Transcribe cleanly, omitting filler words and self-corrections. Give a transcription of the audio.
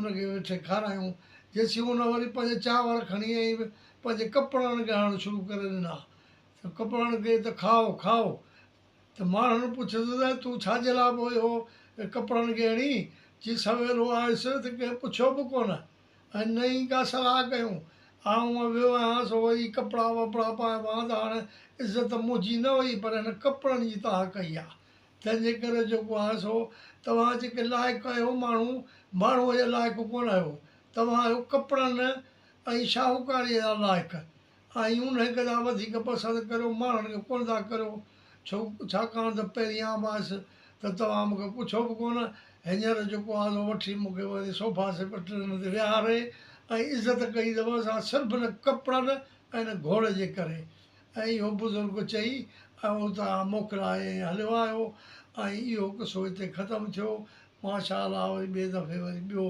ان کي ويٺي کارايون. جيسين ان وري پنهنجا چانور کڻي ۽ پنهنجي ڪپڙن کي هڻڻ شروع ڪري ڏنا ته ڪپڙن کي ته کائو کائو ته ماڻهن پڇيس ته تون ڇا جي لاء پيو اهو ڪپڙن کي هڻين؟ چي سويرو آيس ته ڪنهن پڇيو به ڪونه ۽ نه ئي ڪا صلاح ڪيائون. آئون ويو آهيان سو وري ڪپڙا وپڙا پائي وهان ته هاڻ عزت منهنجي نه وئي پر هن ڪپڙن جي توهان ڪئي آهي. تنهن جي ڪري جيڪو آهي سو توهان جيڪي لائق آهيو ماڻهو ماڻهوء جي لائق ڪونه آهيو. توهان آهيو ڪپڙن ۽ شاهوڪاريء جا لائق. ۽ انهيء کي ٿا وڌيڪ پسند ڪريو، ماڻهن کي ڪونه ٿا ڪريو، ڇو ڇاڪاڻ ته پهرين آئون به آيس ته توهان مون کي پڇيو به ڪونه، هينئر جيڪو آهي سو وٺي مون کي وري صوفا سيٽن تي ويهاري ۽ عزت ڪئي اٿو، سا صرف هن ڪپڙن ۽ هن گهوڙي جي ڪري. ۽ اهو بزرگ چئي ۽ اتان موڪلائي ۽ هليو آيو ۽ اهو قصو هتي ختم ٿيو. ماشاء الله وري ٻئي دفعي وري ٻيو.